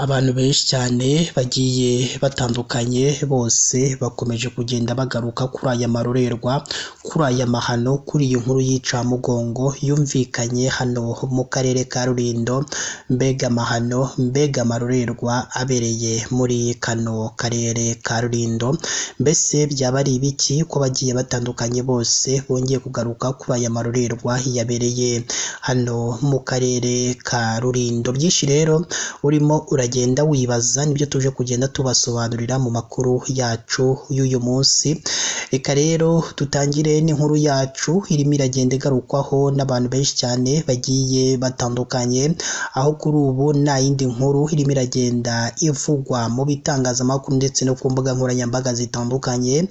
Abantu benshi cyane bagiye batandukanye bose bakomeje kugenda bagaruka kuri aya marorerwa, kuri aya mahano, kuri iyi nkuru y'incamugongo yumvikanye hano mu karere ka Rulindo, mbega amahano, mbega amarorerwa abereye muri kano karere ka Rulindo, mbese byaba ari ibiki ko bagiye batandukanye bose bongeye kugaruka kuri aya marorerwa yabereye hano mu karere ka Rulindo. Byinshi rero urimo uragenda wibaza nibyo tuje kugenda tubasobanurira mu makuru yacu y'uyu munsi. Reka rero dutangire n'inkuru yacu irimo iragenda igarukwaho n'abantu benshi cyane bagiye batandukanye, aho kuri ubu nta yindi nkuru irimo iragenda ivugwa mu bitangazamakuru ndetse no ku mbuga nkoranyambaga zitandukanye.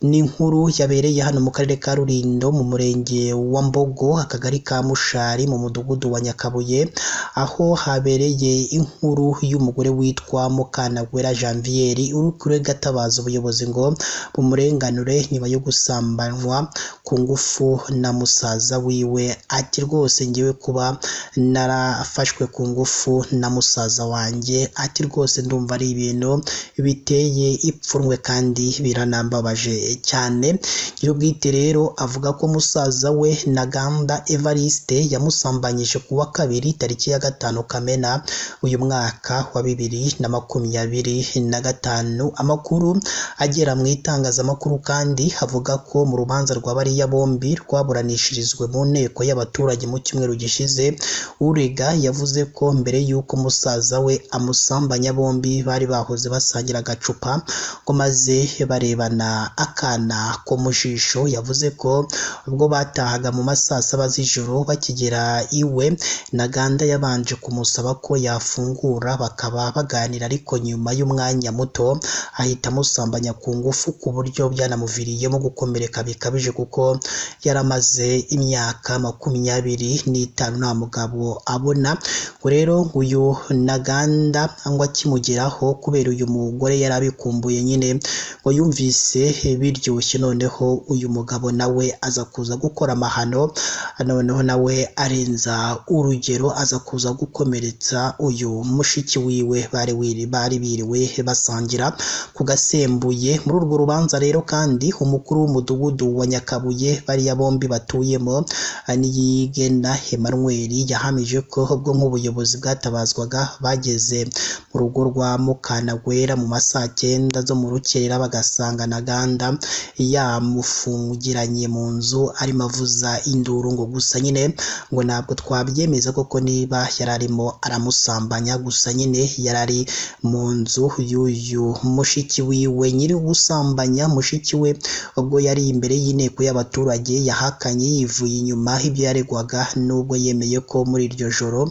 Ni inkuru yabereye hano mu karere ka Rulindo mu murenge wa Mbogo, akagari ka Mushari, mu mudugudu wa Nyakabuye, aho habereye inkuru y'umugore witwa Mukanagwera Janviere uri kurega atabaza ubuyobozi ngo bumurenganure nyuma yo gusambanywa ku ngufu na musaza wiwe. Ati rwose ngewe kuba narafashwe ku ngufu na musaza wanjye, ati rwose ndumva ari ibintu biteye ipfunwe kandi biranambabaje cyane. Nyir'ubwite rero avuga ko musaza we Ntaganda Evariste yamusambanyije ku wa kabiri tariki ya 5 Kamena uyu mwaka wa 2025. Amakuru agera mu itangazamakuru kandi avuga ko mu rubanza rwa bariya bombi rwaburanishirijwe mu nteko y'abaturage mu cyumweru gishize, urega yavuze ko mbere y'uko musaza we amusambanya bombi bari bahoze basangira agacupa ngo maze barebana akana ko mu jisho. Yavuze ko ubwo batahaga mu ma saa saba z'ijoro bakigera iwe, Ntaganda yabanje kumusaba ko yafungura bakaba baganira, ariko nyuma y'umwanya muto ahita amusambanya ku ngufu ku buryo byanamuviriyemo gukomereka bikabije, kuko yaramaze imyaka 25 nta mugabo abona. Ngo rero uyu Ntaganda ngo akimugeraho kubera uyu mugore yari abikumbuye nyine, ngo yumvise biryoshye, noneho uyu mugabo nawe aza kuza gukora amahano, noneho nawe arenza urugero aza kuza gukomeretsa uyu mushiki wiwe bari biriwe basangira ku gasembuye. Muri urwo rubanza rero kandi umukuru w'umudugudu wa Nyakabuye bariya bombi batuyemo, Niyigena Emmanuel, yahamije ko ubwo nk'ubuyobozi bwatabazwaga bageze mu rugo rwa Mukanagwera mu ma saa 9 zo mu rukerera, bagasanga Ntaganda yamufungiranye mu nzu arimo avuza induru, ngo gusa nyine ngo ntabwo twabyemeza koko niba yari arimo aramusambanya, gusa nyine yari ari mu nzu y'uyu mushiki wiwe. Nyiri gusambanya mushiki we ubwo yari imbere y'inteko y'abaturage yahakanye yivuye inyuma ibyo yaregwaga, nubwo yemeye ko muri iryo joro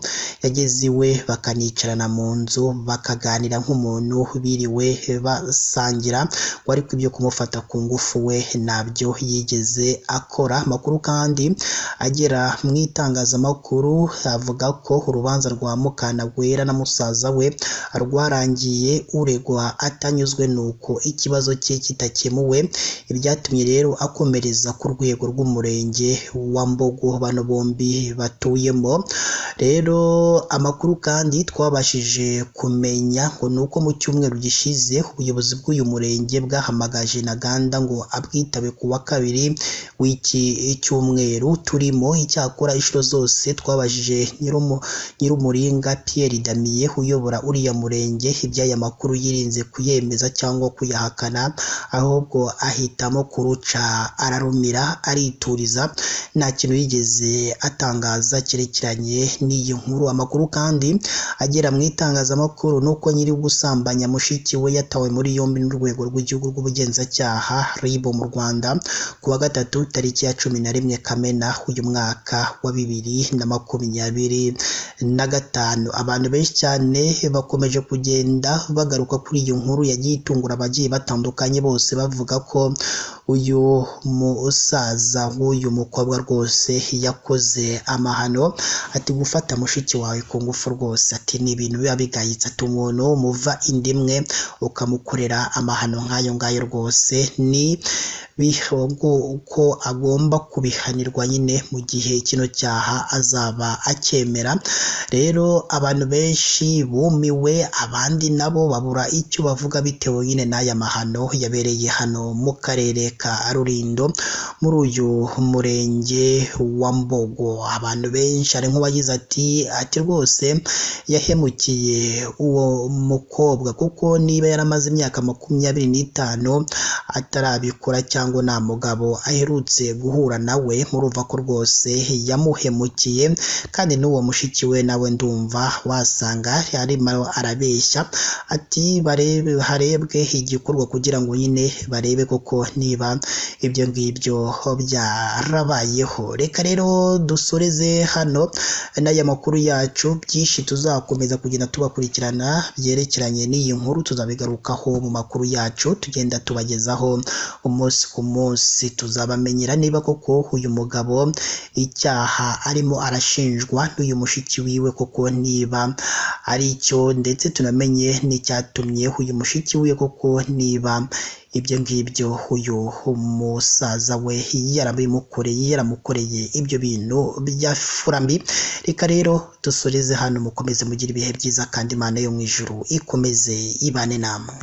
yageze iwe bakanicarana mu nzu bakaganira nk'umuntu biriwe basangira, ngo ariko ibyo kumufata ku ngufu we ntabyo yigeze akora. Amakuru kandi agera mu itangazamakuru avuga ko urubanza rwa Mukanagwera na musaza we rwarangiye uregwa atanyuzwe nuko ikibazo cye kitakemuwe, ibyatumye rero akomereza ku rwego rw'umurenge wa Mbogo bano bombi batuyemo. Rero amakuru kandi twabashije kumenya ngo ni uko mu cyumweru gishize ubuyobozi bw'uyu murenge bwahamagaje Ntaganda ngo abwitabe ku wa kabiri w'iki cyumweru turimo. Icyakora inshuro zose twabajije Nyirumuringa Pierre Damien uyobora uriya murenge iby'aya makuru yirinze kuyemeza cyangwa kuyahakana, ahubwo ahitamo kuruca ararumira arituriza, nta kintu yigeze atangaza cyerekeranye n'iyi nkuru. Amakuru kandi agera mu itangazamakuru ni uko nyiri gusambanya mushiki we yatawe muri yombi n'urwego rw'igihugu rw'ubugenzacyaha RIB mu Rwanda ku wa gatatu tariki ya 11 Kamena uyu mwaka wa 2025. Abantu benshi cyane bakomeje kugenda bagaruka kuri iyi nkuru yagiye itungura abagiye batandukanye, bose bavuga ko uyu musaza w'uyu mukobwa rwose yakoze amahano. Ati gufata mushiki wawe ku ngufu rwose, ati ni ibintu biba bigayitse, ati umuntu muva inda imwe ukamukorera amahano nk'ayo ngayo rwose ni ko agomba kubihanirwa nyine mu gihe kino cyaha azaba acyemera. Rero abantu benshi bumiwe, abandi nabo babura icyo bavuga bitewe nyine n'aya mahano yabereye hano mu karere ka Rulindo muri uyu murenge wa Mbogo. Abantu benshi hari nk'uwagize ati rwose yahemukiye uwo mukobwa, kuko niba yaramaze imyaka 25 atarabikora cyangwa nta mugabo aherutse guhura nawe, murumva ko rwose yamuhemukiye. Kandi n'uwo mushiki we nawe ndumva wasanga arimo arabeshya, ati barebe harebwe igikorwa kugira ngo nyine barebe koko niba ibyo ngibyo byarabayeho. Reka rero dusoreze hano n'aya makuru yacu, byinshi tuzakomeza kugenda tubakurikirana byerekeranye n'iyi nkuru tuzabigarukaho mu makuru yacu tugenda tubagezaho umunsi ku munsi. Tuzabamenyera niba koko uyu mugabo icyaha arimo arashinjwa n'uyu mushiki wiwe koko niba ari cyo, ndetse tunamenye n'icyatumye uyu mushiki wiwe koko niba ibyo ngibyo uyu musaza we yarabimukoreye, yaramukoreye ibyo bintu bya furambi. Reka rero dusoreze hano, mukomeze mugire ibihe byiza kandi Imana yo mu ijuru ikomeze ibane namwe.